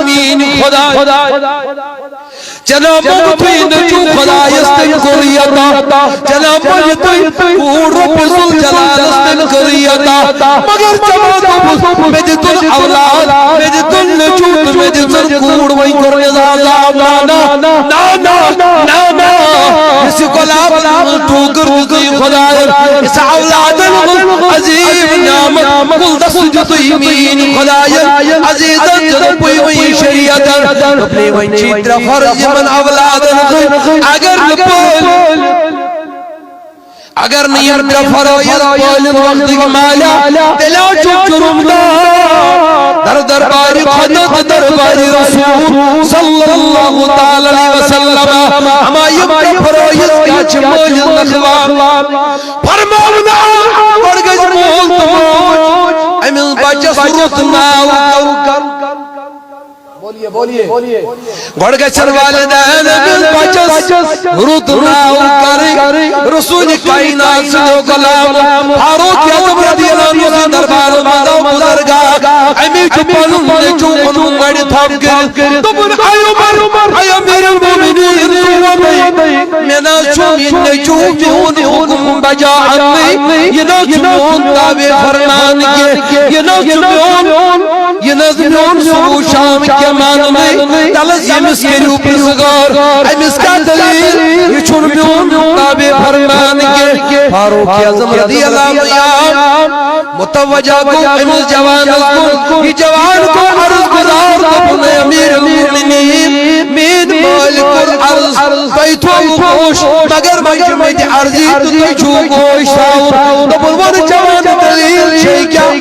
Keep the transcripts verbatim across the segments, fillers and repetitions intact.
میٛٲنۍ خۄداے، جناب، مۄنٛگتُے نہٕ چھُ خۄدایَس تٔمۍ کوٚرُے عطا۔ جناب، مۄنٛگتُے کوٗر رۄبِ ذوالجلالَس تٔمۍ کٔرٕے عطا۔ مگر ژےٚ ما دوٚپُتھ، مےٚ دِتُن اولاد، مےٚ دِتُن نیٚچوٗ تہٕ مےٚ دِژٕن کوٗر، وۄنۍ کوٚر مےٚ عذاب۔ نانا، نانا، نانا، یُس یہِ غلام ٹوٗکٕر دِژٕے خۄدایَن، یُس اولادَن ہُنٛد عظیٖم نعمت کُل دَس دیُتُے میٛٲنۍ خۄدایَن۔ عزیٖزَن، ژےٚ دوٚپُے وۄنۍ شریعتَن، دوٚپنَے وۄنۍ چھِ ترٛےٚ فرض یِمَن اولادَن ہٕنٛدۍ، اگر نہٕ پٲلۍ، اگر نہٕ یِم ترٛےٚ فرٲیض پٲلِتھ وقتٕکۍ مالیٰ، تیٚلہِ ہا چھُ جُرُم دار۔ در دربارِ خۄدا تہٕ دربارِ رسول صلی اللہ تعالیٰ علیہ وسلم۔ اما یِم ترٛےٚ فرٲیض کیٛاہ چھِ مٲلِس نخوان؟ فرماونہٕ آو، گۄڈٕ گژھِ مول تہٕ موج أمِس بچس رُت ناو کرُن۔ گۄڈٕ گژھن والدین أمِس بچس رُت ناو کرٕنۍ۔ رسول کائنات سٕنٛدیو غلامو فاروق اعظم رضی اللہ عنہ سٕنٛدِ دربارس منٛز آو بُزرگ اکھ۔ أمی چھُ پنُن نیٚچوٗ اوٚنمُت گۄڈٕ تھپھ کٔرِتھ۔ دوٚپُن، اے عمر، اے امیر المومنین، ژٕ وَنَے، مےٚ نہ حظ چھُ یہِ نیٚچوٗ میون حُکُم بجا اَننٕے، یہِ نہ حظ چھُ میون تابع فرمان کینٛہہ، یہِ نہ حظ چھُ میون، یہِ نہ حظ میون صبح شام کینٛہہ ماننٕے۔ تَلہٕ حظ ییٚمِس کٔرِو پرٛژھ غٲر، أمِس کیٛاہ دٔلیٖل؟ یہِ چھُنہٕ میون تابع فرمان کینٛہہ۔ فاروق اعظم رضی اللہ عنہ آو، متوجہ گوٚو أمِس جوانس کُن۔ یہِ جوان گوٚو عرض گُزار، دوٚپُن، اے امیر المومنین، میٛٲنۍ مٲلۍ کوٚر عرض، تۄہہِ تھوٚوُ گوش، مگر وۄنۍ چھُ مےٚ تہِ عرضی تہٕ تۄہہِ چھُو گوش تھاوُن۔ دوٚپُن، وَن جوان، دٔلیٖل چھے کیٛاہ؟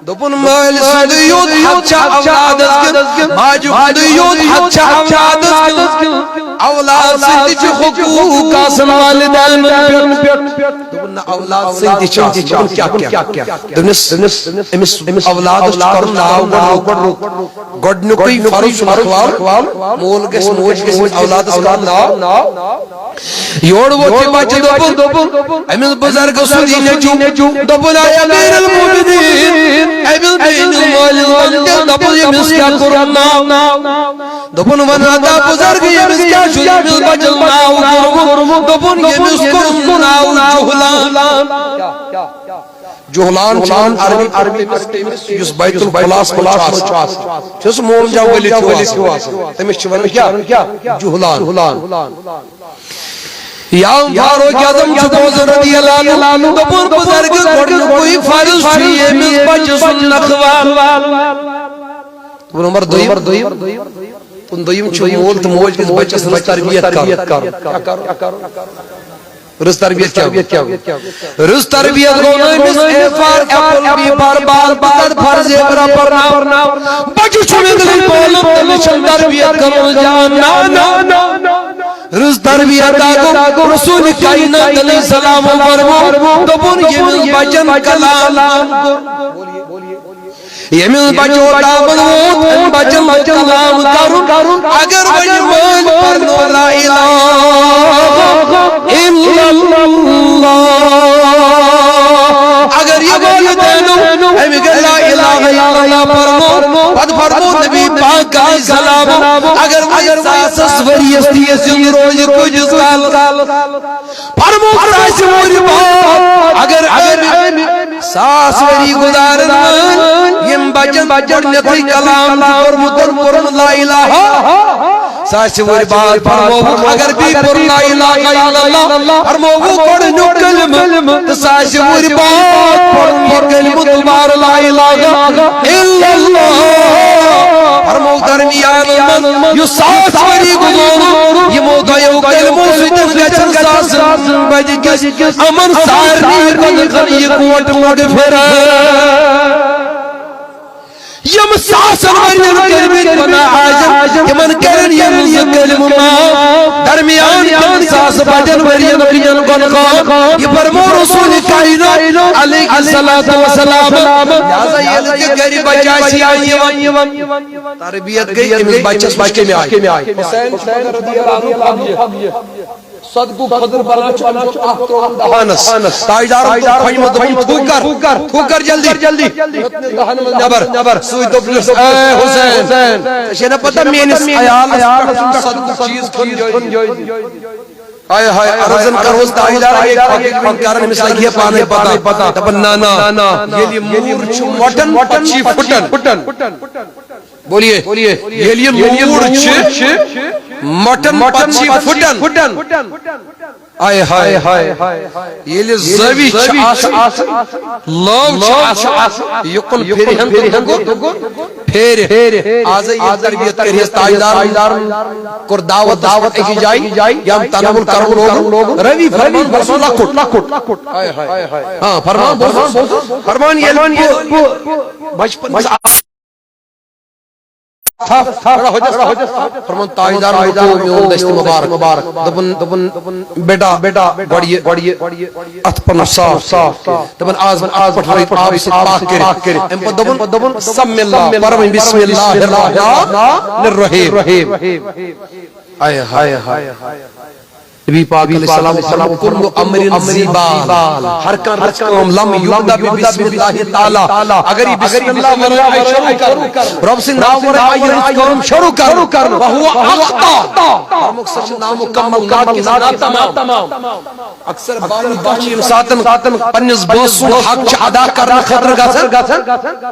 دوٚپُن، مٲلۍ سُنٛدُے یوت حق چھا اولادس کِنہٕ ماجہِ ہُنٛدُے یوت حق چھا اولادس کِنہٕ؟ اولاد سٕنٛدۍ تہِ چھِ حقوٗق آسان والدینن پٮ۪ٹھ۔ دوٚپُن، نہ، اولاد سٕنٛدۍ تہِ چھِ آسان۔ دوٚپُن، کیٛاہ، کیٛاہ؟ دوٚپنَس، أمِس، أمِس اولادس چھُ کرُن ناو گۄڈٕ رُت۔ گۄڈٕنیُکُے فرض چھُ نخوان، مول گژھِ، موج گژھِ أمِس اولادس کرُن ناو۔ یورٕ ووت یہِ بچہٕ، دوٚپُن، أمِس بُزرگہٕ سُنٛد یہِ نیٚچوٗ، دوٚپُن، اے امیر المومنین، أمِس میٛٲنِس مٲلِس وَن تہِ، دوٚپُن، أمِس کیٛاہ کوٚرُن ناو؟ دوٚپُن، وَن ادا بُزرگ، ییٚمِس کیٛاہ چھُ أمِس بچس ناو کوٚرمُت؟ دوٚپُن، ییٚمِس کوٚرُن ناو جُہلان۔ جُہلان چھُ وَنان عربی پٲٹھۍ تٔمِس، یُس بیت الخلاص منٛز چھُ آسان۔ چھُس موم جان ؤلِتھ ہیوٗ آسان۔ تٔمِس چھِ وَنان کیٛاہ؟ جُہلان۔ یا فاروق اعظم چھُ بوزان رضی اللہ عنہ، دوٚپُن، بُزرگہٕ، گۄڈٕنیُکُے فرض چھُ ییٚمِس بچہٕ سُنٛد نخوان۔ دوٚپُن، نمبر دوٚیِم۔ دوٚپُن، دوٚیِم چھُ مول تہٕ موج گژھِ بچس رٕژ تربیت کرُن۔ رٕژ تربیت کیٛاہ گوٚو؟ رٕژ تربیت گوٚو نہٕ أمِس A for apple، B for ball، بہٕ کَتہِ فرض یہِ پرناو؟ بچہٕ چھُ مےٚ دِلٕے پولُن، تٔمِس چھَم تربیت کَرُن جان۔ نہ، نہ، نہ۔ رٕژ تربیت گوٚو۔ رسول کائنات علیہ السلام فرموو، دوٚپُن، ییٚمِس بچن کلام کوٚر، ییٚمِس بچو تامن ووت، أمۍ بچن کلام کرُن۔ اگر وۄنۍ مٲلۍ پرنو لا الہ الا اللہ، اگر یہِ والدینو أمۍ گٔے لا الہ الا اللہ پرنو، پتہٕ فرمو نبی پاک علیہ السلام، اگر وۄنۍ ساسس ؤریس تہِ یہِ زِندٕ روزِ کۭتِس کالس؟ فرموو ساسہِ وُہرِ بعد، اگر أمۍ ساس ؤری گُزارن وٲلۍ یِم بچن گۄڈٕنیتھٕے کلام تہِ کوٚرمُت، کوٚرمُت لا الہ۔ ساسہِ وُہرِ بعد فرمووُکھ، اگر بیٚیہِ پوٚر لا الہ الا اللہ، فرمووُکھ گۄڈٕنیُک کلمہٕ، تہٕ ساسہِ وُہرِ بعد پوٚرُن یہِ کلمہٕ دوبارٕ لا الہ الا اللہ۔ فرموو درمیانس منٛز یُس ساس ؤری گُزورُن، یِمو دۄیو کلمو سۭتۍ گژھن ساسن بچہِ کِس یِمن سارنٕے کۄلہِ خٲطرٕ یہِ کوٹ مغفرت۔ یِم ساسن ؤرین کٔرمٕتۍ گۄناہ آسن، تِمن کرن یِم زٕ کلمہٕ معاف۔ درمیان کٮ۪ن ساس بجن ؤرین کٮ۪ن گۄنہو۔ یہِ فرموو رسول کائنات علیہ الصلوۃ والسلام۔ لہذا ییٚلہِ تہِ گرِ بچہِ آسہِ یِوان، تربیت گٔے أمِس بچس وٕچھ کَمہِ آیہِ۔ حسین چھُ رضی اللہ عنہ صدقُک خٔدٕر بَران چھُ، أمۍ چھُ اَتھ ترٛوومُت دہانَس۔ تاجدارَن توٚر کھۄنہِ منٛز، دوٚپُن، "تھوٚو کر، تھوٚو کر جلدی۔" ہیوٚتنَس دہن منٛز نٮ۪بر۔ سُے دوٚپنَس، "اے حسین، ژےٚ چھے نہ پتہ میٲنِس عیالَس پٮ۪ٹھ چھُ صدقُک چیٖز کھیوٚن جٲیِز؟" ہاے ہاے، عرضن کرہوس تاجدار، یہِ کھۄکھ یہِ وۄنۍ کران، أمِس لگہِ ہے پانے پتہ۔ دپان، "نہ، نہ، ییٚلہِ یہِ موٗر چھُ مۄٹان، پتہٕ چھُ یہِ پھُٹان۔" بولیے، ییٚلہِ یہِ موٗر چھُ مۄٹان، پتہٕ چھُ یہِ پھُٹان۔ آے ہاے۔ ییٚلہِ زٲوِج چھِ آسان، لٲو چھِ آسان، یُکُن پھِرِ ہن تہٕ دُگُن پھیرِ۔ آزے یہِ تربیت کٔرِہَس تاجدارن، کوٚر دعوت، دعوت أکِس جایہِ، یِم تناول کرن لوگُن، روی فرمان بوزُن لۄکُٹ۔ ہاں، فرمان بوزُن، فرمان ییٚلہِ بہٕ بچپن تھپھ، تھپھ، تھپھ، فرمان تاجدار، رُکو میون دست مبارک۔ دوٚپُن، دوٚپُن، "بیٹا، بیٹا، گۄڈٕ یہِ، گۄڈٕ یہِ، اَتھ پَنُن صاف کٔرِتھ۔" دوٚپُن، "آز، آز پٮ۪ٹھ روزِ آبہٕ سۭتۍ پاک کٔرِتھ۔" اَمہِ پَتہٕ دوٚپُن، دوٚپُن، "سَمِ اللہ، پَرٕ وۄنۍ بسم اللہ الرحمن الرحیم۔" آے ہاے۔ نبی پاک علیہ السلام فرموو، "کل امر ذی بال"، ہر کانٛہہ رٕژ کٲم، "لم یبدأ ببسم اللہ تعالی"، اگر یہِ بسم اللہ ورٲے آیہِ شروع کرنہٕ، رۄب سٕنٛدِ ناوٕ ورٲے آیہِ یہِ رٕژ کٲم شروع کرنہٕ، وہو اخطا، فرمووُکھ، سۄ چھِ نامکمل، ناتمام۔ اکثر بانو کانٛہہ چھِ ییٚمہِ ساتن پننِس بٲژ سُنٛد حق چھِ ادا کرنہٕ خٲطرٕ گژھان،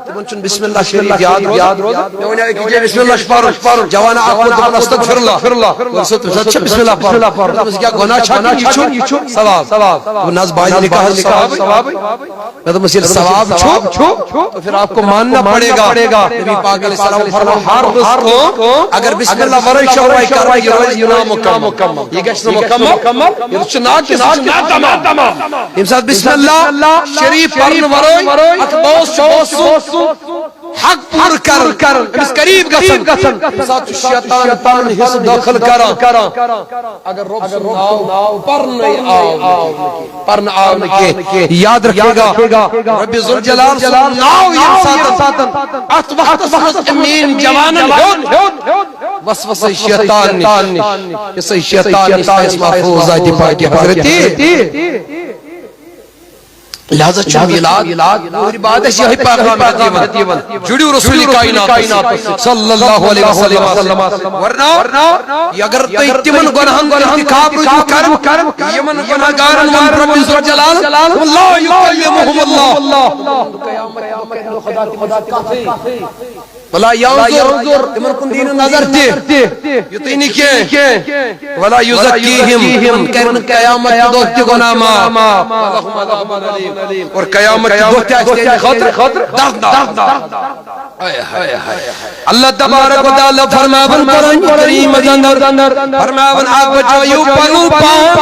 تِمن چھُنہٕ بسم اللہ شریف یاد روزان۔ مےٚ وَنیٛاو أکِس جایہِ بسم اللہ چھُ پَرُن، جوانا اکھ ووٚن، دوٚپُن، "استغفر اللہ۔" دوٚپمَس، "تٔمِس ہا چھِ بسم اللہ پَرُن۔" دوٚپمَس، "یہِ کیٛاہ گۄناہ چھا کِنہٕ یہِ چھُ ثواب؟" دوٚپُن، "نہ حظ، بعض نکاح حظ چھُ ثوابٕے۔" مےٚ دوٚپمَس، "ییٚلہِ ثواب چھُ، تو پھر آپ کو ماننا پڑے گا۔" نبی پاک علیہ السلام فرموو، ہر رٕژ کٲم اگر بسم اللہ ورٲے شروع آیہِ کرنہٕ، یہِ روزِ نامکمل۔ یہِ گژھِ نہٕ مکمل، یہِ چھُ ناقص، یہِ چھُ ناتمام۔ ییٚمہِ ساتہٕ بسم اللہ شریف پرنہٕ ورٲے اتھ بٲژ چھُ اوسُن حق پوٗرٕ کرُن، أمِس قریب گژھُن، تَمہِ ساتہٕ چھُ شیطان پنُن حصہٕ دٲخل کران۔ اگر رۄب سُنٛد ناو پرنہٕ آو نہٕ کینٛہہ، پرنہٕ آو نہٕ کینٛہہ، یاد رکھے گا، رب ذوالجلال سُنٛد ناو ییٚمہِ ساتہٕ اتھ وقتس منٛز امین جوانن ہیوٚت، وسوسے شیطان نِش، یہِ سا شیطان نِش تھٲیِس محفوظ ذاتِ پاکِ حضرتِ۔ لہذا چھُ میلاد، اور بعد اَسہِ یِہوٚے پیغام دِوان، جُڑِو رسول کائنات صلی اللہ علیہ وسلم۔ ورنہ یہِ اگر تُہۍ تِمن گۄناہن ہُنٛد انتخاب روٗزِو کران، یِمن گۄناہگارن ووٚن رب ذوالجلال، "لا یکلمہم اللہ"، ولا ینظر، تِمن کُن دی نہٕ نظر تہِ، یُتُے نہٕ کینٛہہ، ولا یزکیہم، تِمن کرِ نہٕ قیامت کہِ دۄہ تہِ گۄناہ معاف، اور قیامت کہِ دۄہ تہِ آسہِ تِہنٛدِ خٲطرٕ دردناک۔ اللہ تبارک و تعالیٰ فرماوان قرآن کریمس اندر، فرماوان، اکھ بچٲیِو پنُن پان،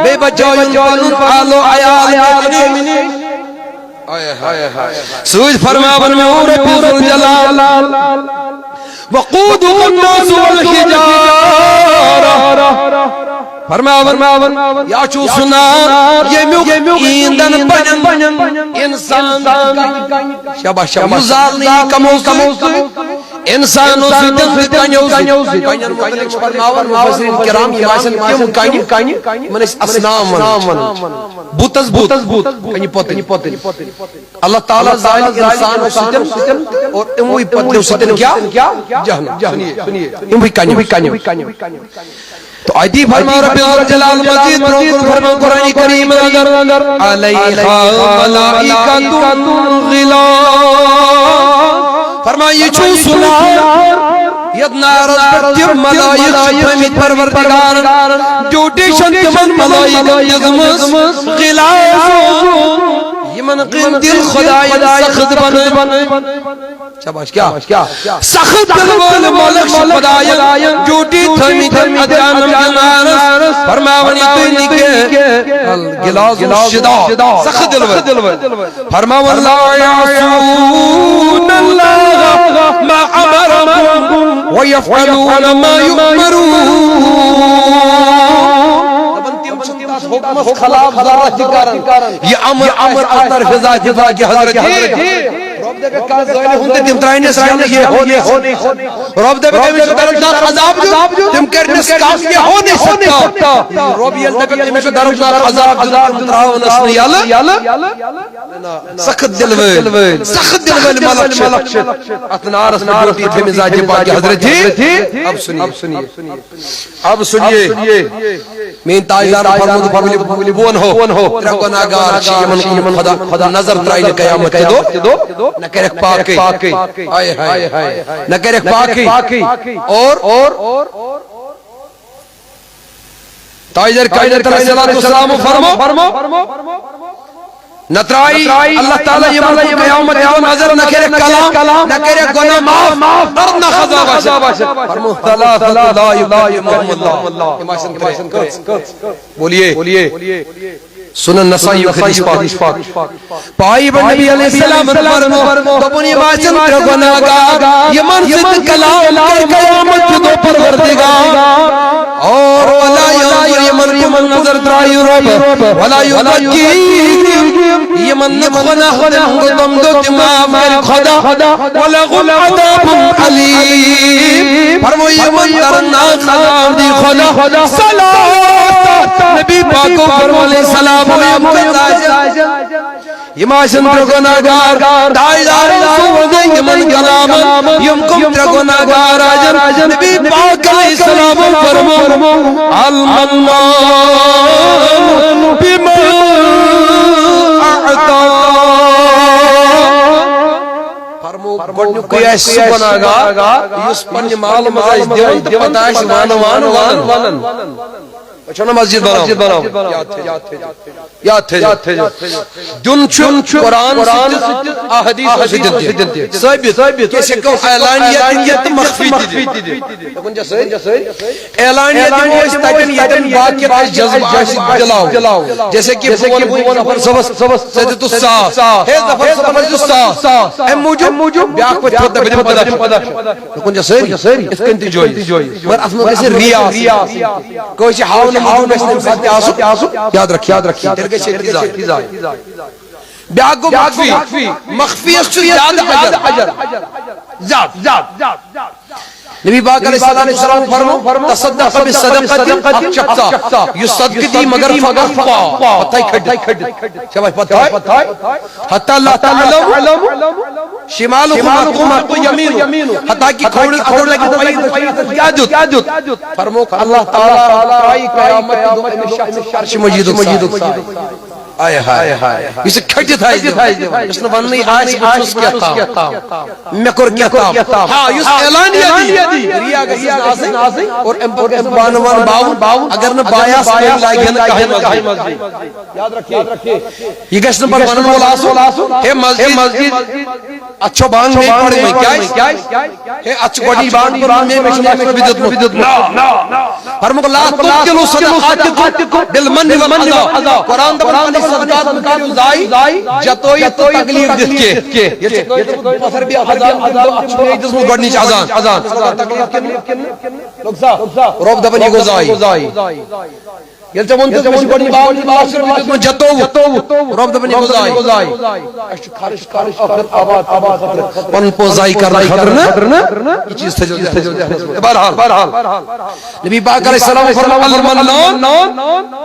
بیٚیہِ بچٲیِو پنُن آل و عیال۔ سۭتۍ فرماوان میون رب ذوالجلال، وقودہ الناس والحجارہ۔ فرماوان، یا چھُ سُہ نار ییٚمیُک ایندھن بنن انسان۔ شاباش، شاباش۔ یُس زالنہٕ یی کمو سۭتۍ؟ انسانو سۭتۍ تہٕ کنیو سۭتۍ۔ کنٮ۪ن مُتعلق چھِ فرماوان مفسرین کرام، یِم آسن تِم کنہِ، یِمن أسۍ اصنام ونان چھِ۔ بُتس بُت، کنہِ پۄتٕلۍ۔ اللہ تعالیٰ زالہِ انسانو سۭتۍ اور یِموٕے پۄتلیو سۭتۍ کیٛاہ؟ جہنم۔ یِموٕے کنیو۔ تو اتی فرماو رب ذوالجلال مزید برونٛہہ کُن فرماو قرآن کریم اندر، علیہا ملائکۃ غلاظ۔ فرماو، یہِ چھُ سُہ نار، یتھ نارس پٮ۪ٹھ تِم ملائک چھِ تھٲمٕتۍ پروردگارن، ڈیوٹی چھن تِمن ملائکن دِژمٕژ، غلاظ، یِمن قندیل خداین سخت بنٲوۍ۔ شاباش، کیا؟ سخت دل وٲلۍ ملک چھِ خدایَن ڈیوٹی تھٲومٕتۍ اتھ جہنم کِس نارس۔ فرماوان یہِ تُہۍ نہٕ کینٛہہ۔ الغلاظ الشداد، سخت دل وٲلۍ۔ فرماوان، لا یعصون اللہ ما امرہم ویفعلون ما یؤمرون۔ دپان تِم چھِنہٕ تَتھ حُکمَس خلاف ذرہ تہِ کران۔ یہِ امر، امر از طرفِ ذاتِ پاکِ حضرتِ۔ دپکھ کانٛہہ زٲلہِ ہُنٛد تہٕ تِم ترٛاونس یلہٕ، یہ ہو نہیں سکتا۔ رب دپکھ أمِس چھُ دردناک عذاب دیُن، تِم کرنس کم، یہ ہو نہیں سکتا۔ رب ییٚلہِ دپکھ أمِس چھُ دردناک عذاب دیُن، تِم ترٛاونس نہٕ یلہٕ۔ سخت دل وٲلۍ، سخت دل وٲلۍ ملک چھِ اتھ نارس منٛز ڈیوٹی تھٲومٕژ ذاتِ پاکِ حضرت۔ اب سنیے، اب سنیے، میٲنۍ تاجدارن فرموو، فرموو، بہٕ ونہو، ترٛےٚ گۄناہ گار چھِ یِمن کُن خدا، خدا نظر ترٛایہِ نہٕ قیامت کہِ دۄہ، نہ کرٮ۪کھ پاکٕے۔ ہاے ہاے۔ نہ کرٮ۪کھ پاکٕے۔ اور، اور تاجدار کائنات علیہ الصلوۃ والسلام فرمو، نہ ترٛایہِ اللہ تعالیٰ یِمن کُن قیامت کہِ دۄہ نظر، نہ کرٮ۪کھ کلام، نہ کرٮ۪کھ گۄناہ معاف، دردناک عذاب آسہِ۔ فرمو، ثلاثة لا يكلمهم الله۔ یِم آسن ترٛےٚ۔ کٔژ؟ بولیے۔ سنن نسائی حدیث پاک۔ پائی بن نبی علیہ السلام فرمو، دوٚپُن، یِم آسن ترٛےٚ گۄناہ گار، یِمن سۭتۍ کلام کرِ قیامت کہِ دۄہ پروردگار۔ اور ولا ينظر، یِمن کُن نظر ترٛایہِ رب۔ ولا يزكيهم، یِمن نہٕ گۄناہ تِم گوٚو تِم دۄہ تہِ معاف کرِ خدا۔ ولهم عذاب أليم، فرمو، یِمن دردناک عذاب دی خدا۔ صلوات، نبی پاکو فرمو علیہ السلام، یِم کٔژ آسن؟ یِم آسن ترٛےٚ گۄناہ گار، تاجدار رسول دے یِمن کلامن، یِم کم ترٛےٚ گۄناہ گار آسن؟ نبی پاک علیہ السلام فرمو، المنان بما أعطى۔ فرمو، گۄڈٕنیُکُے آسہِ سُہ گۄناہ گار، یُس پننہِ مالہٕ منٛز آسہِ دِوان تہٕ پتہٕ آسہِ وانہٕ وانہٕ ونان۔ أسۍ چھِو نا مسجد بناوان؟ یاد تھٲیزیو۔ یاد تھٲیزیو۔ دیُن چھُ قرآن سۭتۍ تہٕ احادیثو سۭتۍ تہِ۔ ثٲبت۔ أسۍ ہٮ۪کو اعلانیہ تہِ دِتھ تہٕ مخفی تہِ دِتھ۔ اعلانیہ دِمو أسۍ تَتٮ۪ن، ییٚتٮ۪ن باقین آسہِ جذبہٕ آسہِ دِلاو۔ جیسے کہ بہٕ وَنہٕ، بہٕ وَنہٕ ظفر صٲبس، ژےٚ دِتُتھ ساس۔ ہے ظفر صٲبن دِتُتھ ساس۔ اَمہِ موٗجوٗب بیٛاکھ وَتھِ تھوٚد، دَپہِ، دِمہٕ پنٛداہ شیٚتھ۔ دوٚپُن، چھا سٲری؟ یِتھ کٔنۍ تہِ جٲیِز۔ مگر اَتھ منٛز گژھِ ریا آسٕنۍ۔ کٲنٛسہِ ہاونہٕ موٗجوٗب گژھِ تَمہِ ساتہٕ تہِ آسُن۔ یاد رکھ، یاد رکھ۔ تیٚلہِ گژھِ یہِ ضایع۔ بیٛاکھ گوٚو مخفی۔ مخفی یَس چھُ زیادٕ اجر۔ زیادٕ، زیادٕ۔ نبی پاک علیہ الصلوۃ والسلام فرمو، تصدق بالصدقۃ، اکھ شخص یُس صدقہٕ دی مگر فأخفیٰ، پتھے کھٹہِ۔ کیٛاہ وَنہِ پتھے؟ حتی لا تعلم شمالہ ما تنفق یمینہ۔ حتیٰ کہ کھوڑ، کھوڑ لگہِ پتہ کیٛاہ دیُت۔ فرموکھ اللہ تعالیٰ ترٛایہِ قیامت کہِ دۄہ أمِس شخصس عرشِ مجیدُک سایہِ۔ آے ہاے۔ یُس یہِ کھٔٹِتھ آسہِ دِوان، یُس نہٕ وننٕے آسہِ، بہٕ چھُس کیٛاہ تام، مےٚ کوٚر کیٛاہ تام۔ ہاں، یُس اعلانیہ دی، ریا گژھِ نہٕ آسٕنۍ۔ اور اَمہِ پتہٕ گژھِ نہٕ بانہٕ وانہٕ باوُن، اگر نہٕ بایاس، تیٚلہِ لاگہِ ہا نہٕ کانٛہہ مسجد۔ یاد رکھیے، یہِ گژھِ نہٕ پتہٕ ونن وول آسُن، ہے مسجد، اتھ چھو بانگ نہیں پڑھنی، کیٛازِ؟ ہے، اتھ چھُ گۄڈٕنِچ بانگ پٔرمٕژ، مےٚ، مےٚ چھُ نہٕ اَسہِ بیٚیہِ دیُتمُت۔ فرمووُکھ، لا تبطلوا صدقاتکم بالمن والأذى۔ قرآن دپان، پنٕنۍ صدقات مہٕ کٔرِو ضایع، جتٲیِتھ تہٕ تکلیف دِتھ کینٛہہ۔ ییٚلہِ ژےٚ کٲنٛسہِ پتھر بیٚیہِ اذان دیُت، اتھ چھُ مےٚ دِژمٕژ گۄڈٕنِچ اذان۔ رۄب دپان، یہِ گوٚو ضایع۔ ییٚلہِ ژےٚ ووٚن، ژےٚ چھُ گۄڈٕ یہِ باغ، یہِ لَچھ رۄپیہِ دیُتمُت، جتووُتھ۔ رۄب دَپان، یہِ گوٚو ضایع۔ اَسہِ چھُ خرٕچ کَرٕنۍ ٲخرت آباد، آباد خٲطرٕ۔ پَنُن پوٚز ضایع کَرنہٕ خٲطرٕ نہٕ۔ یہِ چیٖز تھٲیزیو ذہنَس منٛز۔ بہرحال، بہرحال۔ نبی پاک علیہ السلام فرموو، المنان،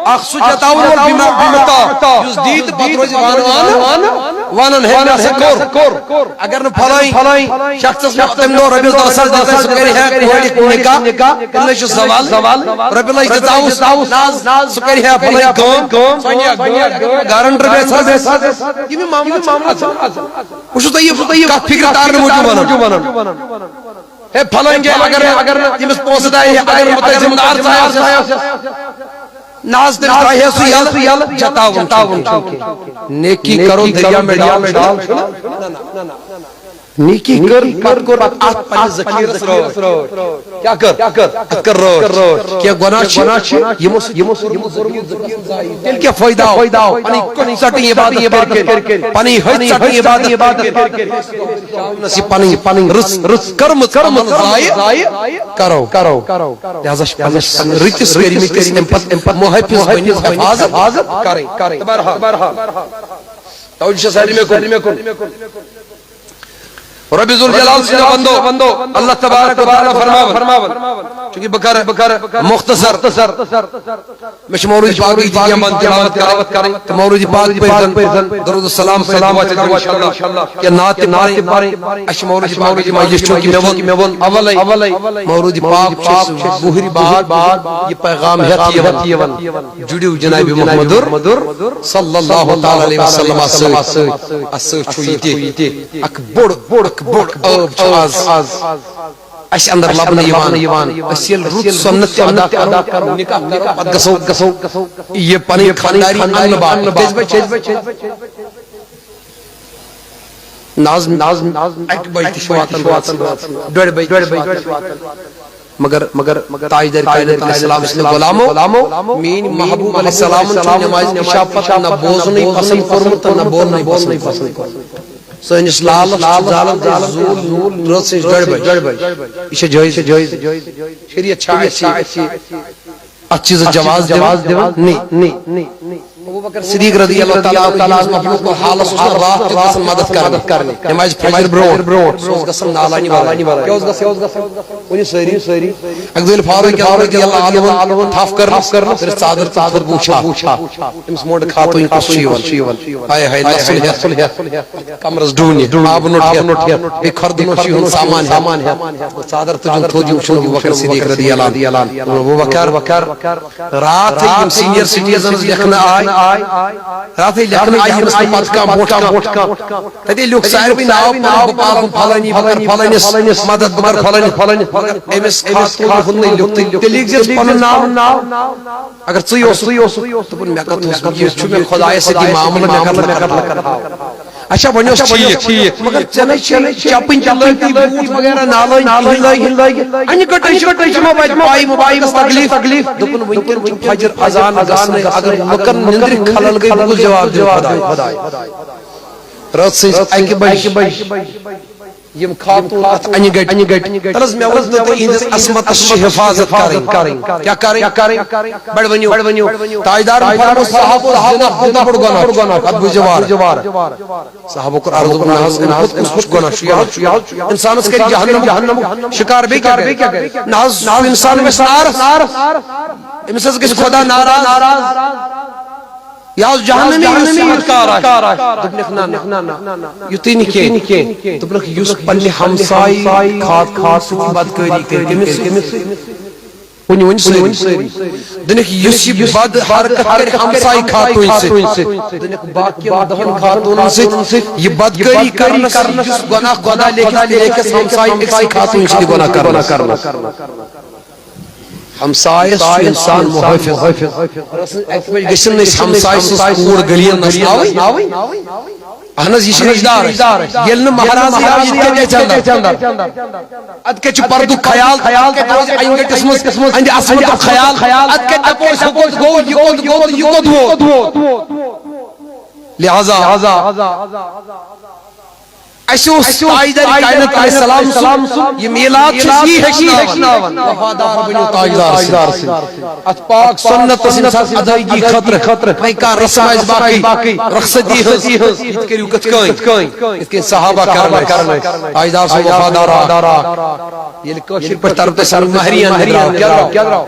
اکھ سُہ جتاوُن وول بما اعطیٰ، یُس دی تہٕ پَتہٕ روزِ وانہٕ وانہٕ، وَنان، ہے، مےٚ ہسا کوٚر۔ اگر نہٕ فلٲنۍ شخصس نہٕ تمہِ دۄہ رۄپیس دہ ساس دِژ، سُہ کرِ ہا کورِ نکاح، تٔمِس چھُ زوال۔ رۄپیہِ لچھ دِژاوُس، نہ حظ، سُہ کرِ ہا فلٲنۍ کٲم، سُہ انہِ ہا گٲڑۍ، گارنٹر بیٚیہِ ژھانٛڈِ۔ یِم یِم معاملہٕ چھِ آسان۔ بہٕ چھُس تۄہہِ یہِ کتھ فکرِ تارنہٕ موٗجوٗب ونان۔ ہے، فلٲنۍ جایہِ اگر نہٕ، اگر نہٕ تٔمِس پونٛسہٕ ترایہِ ہے، اگر نہٕ بہٕ تۄہہِ ذمہٕ دار ژایوس۔ نہ حظ، تیٚلہِ ترٛایہِ ہے سُہ یَلہٕ، جتاوُن چھُنہٕ کینٛہہ۔ نیکی کرو، دریا میں ڈال چھُنہٕ۔ نیکی کٔر، پتہٕ کوٚر اَتھ پننِس ذخیرس رٲچھ۔ کیٛاہ کٔر؟ اَتھ کٔر رٲچھ۔ کینٛہہ گۄناہ چھِ، یِمو سۭتۍ، یِمو سۭتۍ کوٚرمُت ذخیرٕ ضایع۔ تیٚلہِ کیٛاہ فٲیدٕ آو؟ پنٕنۍ کۄٹھۍ ژٹٕنۍ عبادت کٔرۍ کٔرۍ، پنٕنۍ ۂژۍ ژٹٕنۍ عبادت کٔرۍ کٔرۍ۔ یہِ پنٕنۍ، پنٕنۍ رٕژ، رٕژ کٔرمٕژ عمل ضایع کرو۔ لہذا چھِ پننِس رٕتِس کٔرمٕتِس اَمہِ پتہٕ، اَمہِ پتہٕ محٲفظ بٔنِتھ حفاظت کرٕنۍ۔ بہرحال، توجہ چھا سارنٕے مےٚ کُن؟ رب ذوالجلال سٕنٛدیو بندو، اللہ تبارک و تعالیٰ فرماوان، چونکہ بہٕ کرٕ، بہٕ کرٕ مختصر۔ مےٚ چھُ مولوی پاکٕے تہِ یِمن تلاوت کرٕنۍ۔ تہٕ مولوی پاک پٔرۍزن، درود السلام پٔرِتھ دعا تہِ کرو انشاءاللہ۔ کینٛہہ نعت تہِ پرٕنۍ۔ اَسہِ چھُ مولوی پاکٕے مجلس، چونکہ مےٚ ووٚن اولے، مولوی پاک چھُ اَسہِ بُہرِ باغ، یہِ پیغام ہٮ۪تھ یِوان۔ جُڑِو جناب محمد صلی اللہ تعالیٰ علیہ وسلم سۭتۍ۔ اَسہِ سۭتۍ چھُ یہِ تہِ اکھ بوٚڑ، بوٚڑ، اکھ بوٚڑ عٲب چھُ آز اَسہِ اندر لبنہٕ یِوان۔ أسۍ ییٚلہِ رُت سُنت تہِ ادا کرو، نکاح کرو، پتہٕ گژھو، گژھو یہِ پنٕنۍ خانٛداری اننہٕ باپتھ۔ کٔژِ بجہِ چھِ؟ نہ حظ، نہ حظ، اکہِ بجہِ تہِ چھِ واتان، ڈۄڈِ بجہِ تہِ چھِ واتان۔ مگر، مگر تاجدار کائنات علیہ السلام سٕنٛدِ غلامو، میٛٲنۍ محبوب علیہ السلامن چھُ نمازِ عشاء پتہٕ نہ بوزنُے پسند کوٚرمُت تہٕ نہ بولنُے پسند کوٚرمُت۔ سٲنِس لالس چھُ زالن تہِ زوٗل رٲژ سٕنٛز ڈۄڈِ بجہِ۔ یہِ چھا جٲیز؟ شریعت چھا اَسہِ اَتھ چیٖزس جواز دِوان؟ نہ۔ ابو بکر صدیق رضی اللہ تعالیٰ عنہ، یُس مخلوق حالس اوس نہ راتھ تہِ گژھان مدد کرنہِ، نمازِ فجر برونٛٹھ، سُہ اوس گژھان نالانی ورٲے۔ کیٛاہ اوس گژھان؟ ؤنِو سٲری۔ اکہِ دۄہ ییٚلہِ فاروق اعظم رضی اللہ عنہ تھپھ کٔرنَس، کٔرنَس، کٔرنَس ژادر تہٕ تھوٚد وُچھا۔ أمِس مونٛڈ خاتوٗن کُس چھُ یِوان؟ ہاے ہاے، نسل ہٮ۪تھ، کمرس ڈوٗنہِ، آبہٕ نوٚٹ ہٮ۪تھ، بیٚیہِ کھۄردٕ نوٚٹ چھُ یِہُنٛد سامان ہٮ۪تھ۔ ژادر تُجُن تھوٚد، یِم چھِنہٕ ابو بکر صدیق رضی اللہ عنہ۔ ابو بکر، راتھٕے یِم سینئر سٹیزنز لیکھنہٕ آے، راتھٕے لیکھنہٕ آے، ییٚمِس نہٕ پتہٕ کانٛہہ برونٛٹھ کانٛہہ۔ تتے لیوٚکھ ساروٕے ناو پنُن، بہٕ پالہٕ فلٲنی، بہٕ کرٕ فلٲنِس مدد، بہٕ کرٕ فلٲنی۔ مگر أمِس خاتوٗن ہُنٛد نہٕ لیوٚکھ تہٕ تیٚلہِ لیکھ زِ پنُن ناو۔ اگر ژٕے اوسُکھ، دوٚپُن، مےٚ کتھ اوس، یہِ چھُ مےٚ خۄدایس سۭتۍ یہِ معاملہٕ، مےٚ کتھ، مےٚ کتھ ہاو۔ اچھا، وۄنۍ اوس ٹھیٖک، ٹھیٖک، مگر ژےٚ نے چھے چپٕنۍ تہِ لٲگِتھ، بوٗٹھ وغیرہ نالٲنۍ کِہیٖنۍ لٲگِتھ۔ انہِ گٔٹے چھِ، تُہۍ چھِو ما وتہِ پاے مُبارکس تکلیٖف؟ دوٚپُن، وٕنکیٚن چھُ فجر اذان گژھنَے، اگر لُکن نندرِ خلل گٔے، بہٕ کُس جواب دِمہٕ خۄداے؟ رٲژ سٕنٛزِ اکہِ بجہِ۔ یِم خاتوٗن اتھ انہِ گٹہِ۔ تلہٕ حظ، مےٚ ووٚن نہٕ تۄہہِ، یِہنٛدِس عصمتس چھِ حفاظت کرٕنۍ۔ کیٛاہ کرٕنۍ؟ بڑٕ ؤنِو۔ تاجدارن فرموو، صحابو، زِنا کوٗتاہ بوٚڑ گۄناہ چھُ؟ اتھ بوٗزِو وارٕ۔ صحابو کوٚر عرض، دوٚپُن، نہ حظ، امہِ کھۄتہٕ کُس، کُس گۄناہ چھُ؟ یہِ حظ چھُ، انسانس کرِ جہنم، جہنم شکار، بیٚیہِ کیٛاہ کرِ؟ نہ حظ، سُہ انسان گژھِ نارس، أمِس حظ گژھِ خۄدا ناراض۔ یہِ اوس جہنمی، یُس چمتکار آسہِ۔ دوٚپنکھ، نہ، نہ، یُتُے نہٕ کینٛہہ۔ دوٚپنکھ، یُس پننہِ ہمسایہِ خاتوٗن سۭتۍ بدکٲری کرِ، تٔمِس سۭتۍ۔ ؤنِو، ؤنِو سٲری۔ دوٚپنکھ، یُس یہِ بد حرکت کرِ ہمسایہِ خاتوٗنۍ سۭتۍ، دوٚپنکھ، باقین دہن خاتوٗنن سۭتۍ یہِ بدکٲری کرنس، یُس گۄناہ خۄدا لیکھِ، لیکھٮ۪س ہمسایہِ أکسٕے خاتوٗنۍ سۭتۍ گۄناہ کرنس۔ ہمسایس چھُ انسان محافظ۔ اکہِ بجہِ گٔژھِن نہٕ أسۍ ہمسایہِ سٕنٛز کوٗر گٔلیَن نژناوٕنۍ۔ اہن حظ، یہِ چھِ رشتہٕ دار۔ ییٚلہِ نہٕ مہراز آو، یہِ تہِ کتہِ اژِ اندر؟ اتھ کتہِ چھُ پردُک خیال؟ اتھ کتہِ روزِ انہِ گٔٹِس منٛز، اہندِ عصمتُک خیال؟ اتھ کتہِ دپو أسۍ، ہُہ کوٚت گوٚو، یہِ کوٚت گوٚو، یہِ کوٚت ووت؟ لہذا اسہِ اوس تاجدار کائنات علیہ السلام سُنٛد یہِ میلاد چھُ یی ہیٚچھناوان۔ وفادار بٔنِو تاجدار سٕنٛدۍ۔ اتھ پاک سُنتس ییٚمہِ ساتہٕ ادٲیگی خٲطرٕ وۄنۍ کانٛہہ رسم آسہِ باقٕے، رخصتی ہٕنٛز، یہِ تہِ کٔرِو کِتھ کٔنۍ؟ یِتھ کٔنۍ صحابہ کرام ٲسۍ۔ تاجدار سُنٛد وفادار اکھ۔ ییٚلہِ کٲشِر پٲٹھۍ ترُن تہٕ سَرُن مہریٚن درٛاو، کیٛاہ درٛاو؟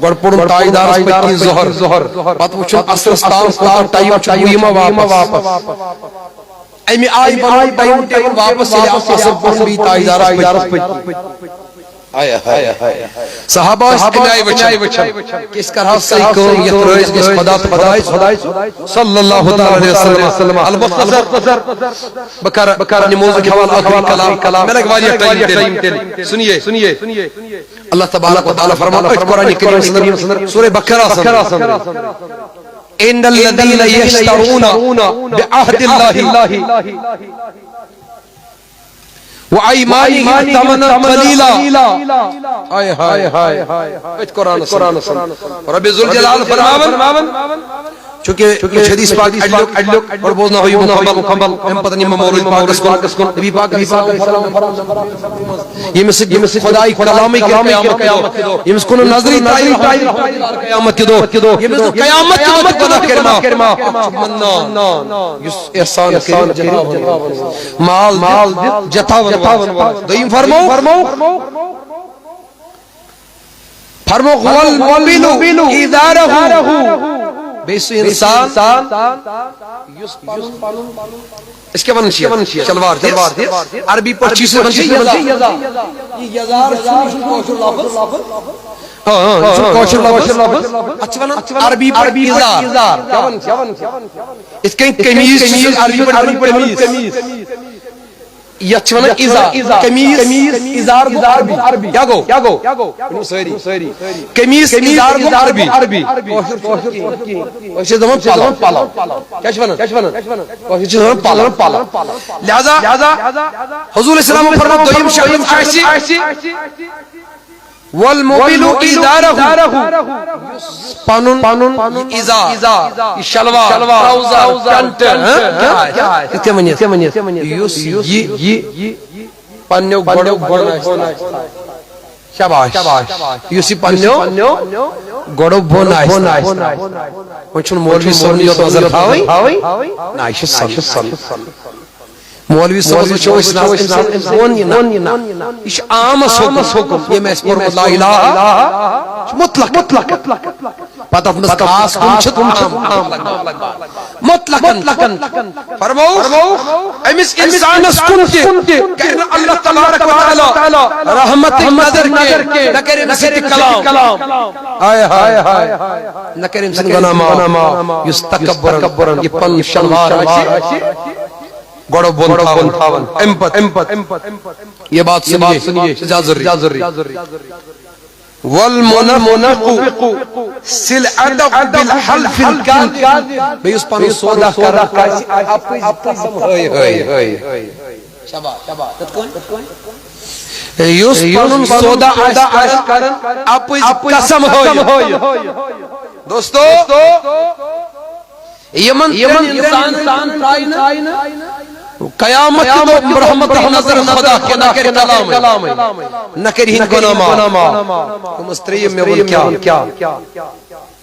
گۄڈٕ پوٚرُن تاجدارس پٔتۍ کِنۍ ظہر، پتہٕ وُچھُن عصرس تام کوٗتاہ ٹایم چھُ، بہٕ یِمہ واپس۔ امہِ آیہِ بنوو ٹایم ٹیبل واپس، ییٚلہِ اصل پٲٹھۍ بیٚیہِ تاجدارس پٔتۍ۔ آیا، آیا، آیا۔ صحابہ ٲسۍ امہِ آیہِ وٕچھان کہِ أسۍ کرہو سۄے کٲم یتھ رٲضۍ گژھِ خۄدا تہٕ خۄداے صلی اللہ تعالیٰ علیہ وسلم۔ المختصر، بہٕ کرٕ، بہٕ کرٕ پننہِ موضوعُک حوالہٕ ٲخری کلام۔ مےٚ لگہِ واریاہ ٹایم تیٚلہِ۔ سُنیے، سُنیے۔ اللہ تبارک و تعالیٰ فرمان، أتھۍ قرآن کریم سٕنٛدر سورہ بقرہ سٕنٛدر۔ ان الذين يشترون بعهد الله وايمانهم ثمنا قليلا۔ ہائے، ہائے، ہائے۔ أتھۍ قرآن سٕنٛدر۔ رب ذوالجلال فرماوان، چونکہ، چونکہ حدیث پاک اڈلیک، اڈلیک، اور بوزناو یہ مکمل، مکمل، امہ پتہ نمہ مولود پاکس کن، نبی پاک علیہ السلام فرماؤ، یمس سۭتۍ، یمس سۭتۍ خدای کلامٕے قیامت کہِ دۄہ، یمس کن نظری ترایہِ قیامت کہِ دۄہ، یمس نہٕ قیامت کہِ دۄہ تہِ گناہ کرِ معاف۔ منان، یس احسان کرِ، مال، مال دِتھ جتاون وول۔ دوٚیِم فرموو، فرموو، والموبل ازارہ۔ بیٚیہِ سُہ انسان، یُس پنُن، أسۍ کیٛاہ ونان چھِ؟ شلوار، شلوار دِتھ۔ عربی پٲٹھۍ چھِ سُہ ونان، چھِ سُہ ونان یزار۔ یہِ یزار چھُ، یہِ چھُ کٲشُر لفظ۔ آ، آ، یہِ چھُ کٲشُر لفظ۔ اتھ چھِ ونان عربی پٲٹھۍ ازار۔ کیٛاہ ونان چھِ؟ یِتھ کٔنۍ قمیٖض چھِ عربی پٲٹھۍ ونان قمیٖض۔ یتھ چھِ ونان ازار۔ قمیٖض، ازار گوٚو عربی۔ کیٛاہ گوٚو؟ ؤنِو سٲری۔ قمیٖض، ازار گوٚو عربی۔ کٲشُر چھُنہٕ کینٛہہ۔ أسۍ چھِ دپان پلو۔ کیٛاہ چھِ ونان؟ کٲشِر چھِ دپان پلو۔ لہذا حضور علیہ السلام فرموو، دوٚیِم شخص آسہِ، والموبل ازارہ۔ پنُن، پنُن یہِ ازار، یہِ شلوار، ٹراؤزر، پینٹ، ہاں؟ کیٛاہ آسہِ؟ یِتھ کٔنۍ ؤنِتھ۔ یُس یہِ پننیو گۄڈو بۄن آسہِ تھاوان۔ شاباش۔ یُس یہِ پننیو گۄڈو بۄن آسہِ تھاوان۔ وۄنۍ چھُنہٕ مولوی صٲبنٕے یوت نظر تھاوٕنۍ۔ نہ، یہِ چھُ سنت۔ مولوی صٲبس وٕچھو أسۍ نظر، أمۍ سٕنٛز بۄن یہِ نہ۔ یہِ چھُ عامس حُکم۔ ییٚمۍ آسہِ پوٚرمُت لا الہ، یہِ چھُ مطلق، مطلق۔ پتہٕ اتھ منٛز خاص کُن چھِ عام، عام۔ مطلقاً فرموو، أمِس انسانس کُن تہِ کرِ نہٕ اللہ تبارک و تعالیٰ رحمتٕچ نظر کینٛہہ، نہ کرِ أمِس سۭتۍ کلام۔ ہاے ہاے۔ نہ کرِ أمۍ سٕنٛدۍ گۄناہ معاف۔ یُس تکبرن، یہِ پنُن شلوار آسہِ گۄڈٕ بۄن تھاوان۔ امہِ پتہٕ، امہِ پتہٕ یہ بات سنیے، زیادٕ ضروری۔ والمنفق سلعته بالحلف الكاذب۔ بیٚیہِ یُس پنُن سودا کران آسہِ اپٕز قسم ہٲوِتھ۔ یُس پنُن سودا آسہِ کران اپٕز قسم ہٲوِتھ۔ دوستو، یمن، یمن انسان ترایہِ نہٕ قیامت کہِ دۄہ رحمت نظر خدا کہِ نہ کرِ کلامٕے، نہ کرِ ہن گۄناہ معاف۔ تِم ٲسۍ ترٛیٚیِم مےٚ ووٚن کیٛاہ؟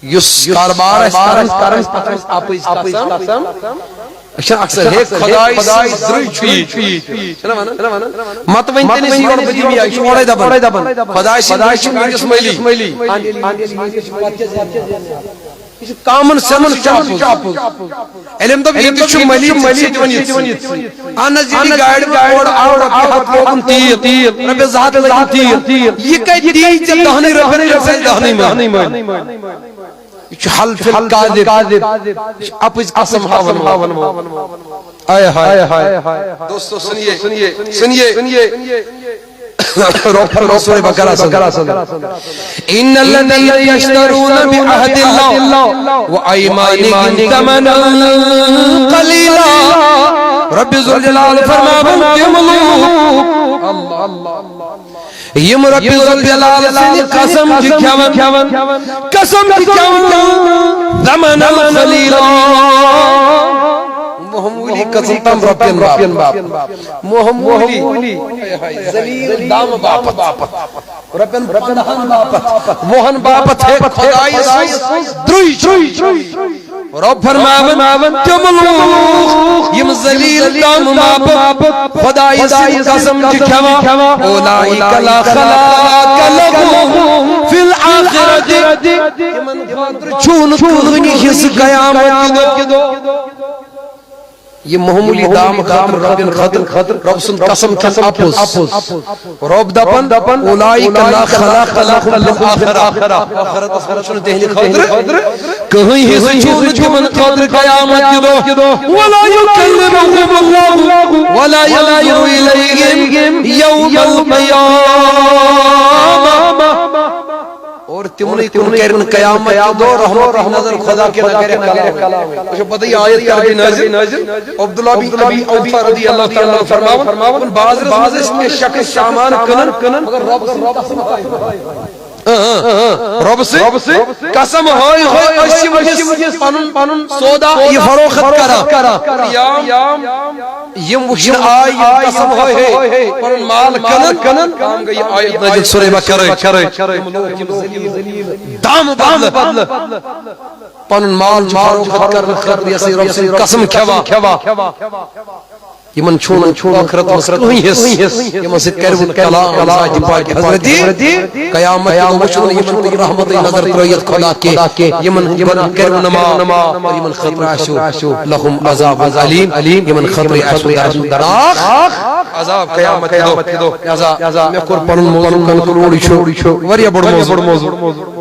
یُس کاربار آسہِ کران، کران پتہٕ آسہِ اپٕز قسم۔ أسۍ چھِ اکثر، ہے خداے سٕنٛز درٕے چھُ یہِ۔ چھِنہ ونان؟ مت ؤنۍ تٔمِس یورٕ بہٕ دِمہٕ یا، یہِ چھُ اورَے دپان۔ خداے سٕنٛز درٕے چھِ میٖرِس مٔلی۔ یہِ چھُ common sense چھُ اَپُز۔ علم دوٚپ، یہِ تہِ چھُ مٔلی، ژےٚ چھُے تہِ وۄنۍ یِتھسٕے۔ اہن حظ، ییٚلہِ گاڑِ منٛز اورٕ آو، رۄپیہِ ہَتھ لوگُن تیٖل، رۄپیَس زٕ ہَتھ لوگُن تیٖل۔ یہِ کَتہِ دِیہِ ژےٚ دَہنٕے رۄپیَن، ییٚمہِ سۭتۍ دَہنٕے منٛز؟ یہِ چھُ حلف الکاذب۔ یہِ چھُ اَپٕز قسم ہاوَن وول۔ آے ہاے۔ دوستو، سُنیے، سُنیے، سُنیے۔ رب فرماوان سورہ بقرہ سن، ان الذين يشترون بعهد الله وايمانهم ثمنا قليلا۔ رب ذوالجلال فرماوان، تِم لوٗکھ، یِم رب ذوالجلال سٕنٛدِ قسم چھِ کھٮ۪وان، قسم چھِ کھٮ۪وان، ثمنا قليلا، معموٗلی قسم تام رۄپین باپتھ۔ معموٗلی، ذلیل دامہٕ باپتھ، رۄپین پنٛدہن باپتھ، وُہن باپتھ ہیٚکہِ خۄدایہِ سٕنٛز درٛوٚے چھُ۔ رۄب فرماوان، تِم لوٗکھ یِم ذلیل دامہٕ باپتھ خۄدایہِ سٕنٛز قسم چھِ کھٮ۪وان، اولئک لا خلاق لهم فی الآخرۃ، تِمن خٲطرٕ چھُنہٕ کٕہٕنۍ حصہٕ قیامت کہِ دۄہ۔ یہِ معموٗلی دام خٲطرٕ، رۄپین خٲطرٕ، رۄب سُنٛد قسم کھٮ۪ن اپُز۔ رۄب دپان، اولئک لا خلاق لهم فی الآخرۃ۔ ٲخرتس منٛز چھُنہٕ تِہنٛدِ خٲطرٕ کٕہٕنۍ حصہٕ، چھُنہٕ تِمن خٲطرٕ قیامت کہِ دۄہ۔ ولا یکلمہم اللہ ولا ینظر الیہم یوم القیامہ۔ اور تِمنٕے کُن کرِ نہٕ قیامت کہِ دۄہ رحمت نظر، خدا کہِ نہ کرِ کلام۔ تۄہہِ چھو پتہ، یہِ آیت کر گٔے نٲزِل؟ عبداللہ بن ابی اوفیٰ رضی اللہ تعالیٰ عنہ فرماوان، بازرس منٛز ٲسۍ کینٛہہ شخص سامان کٕنان، مگر رۄب سٕنٛدِ قسم۔ رۄبہٕ سٕنٛدۍ قسم ہٲوۍ ہٲوۍ أسۍ چھِ وٕنکیٚس پنُن پنُن سودا یہِ فروخت کران۔ یِم وٕچھنہٕ آے، یِم قسم ہٲوۍ ہٲوۍ پنُن مال کٕنن، تِم گٔے یہِ آیت نازل سورہ بقرہ۔ یِم لوٗکھ یِم ذلیل دامہٕ بدلہٕ پنُن مال چھِ فروخت کرنہٕ خٲطرٕ یہِ ہسا یہِ رۄب سٕنٛدۍ قسم کھٮ۪وان۔ یِمن چھُنہٕ ٲخرت منٛز کٕہٕنۍ حصہٕ۔ یِمن سۭتۍ کرِ وۄنۍ کلام ذاتِ پاک حضرت قیامت دۄہ وٕچھُن، یِمن کُن رحمتٕچ نظر ترٲیِتھ خدا کینٛہہ۔ یِمن ہُنٛد گۄناہ کرِ نہٕ معاف۔ یِمن خٲطرٕ آسیو لہم عذاب علیم، یِمن خٲطرٕ آسیو دردناک عذاب قیامت دۄہ۔ لہذا مےٚ کوٚر پنُن موضوع کنکلوڈ، یہِ چھُ واریاہ بوٚڑ موضوع۔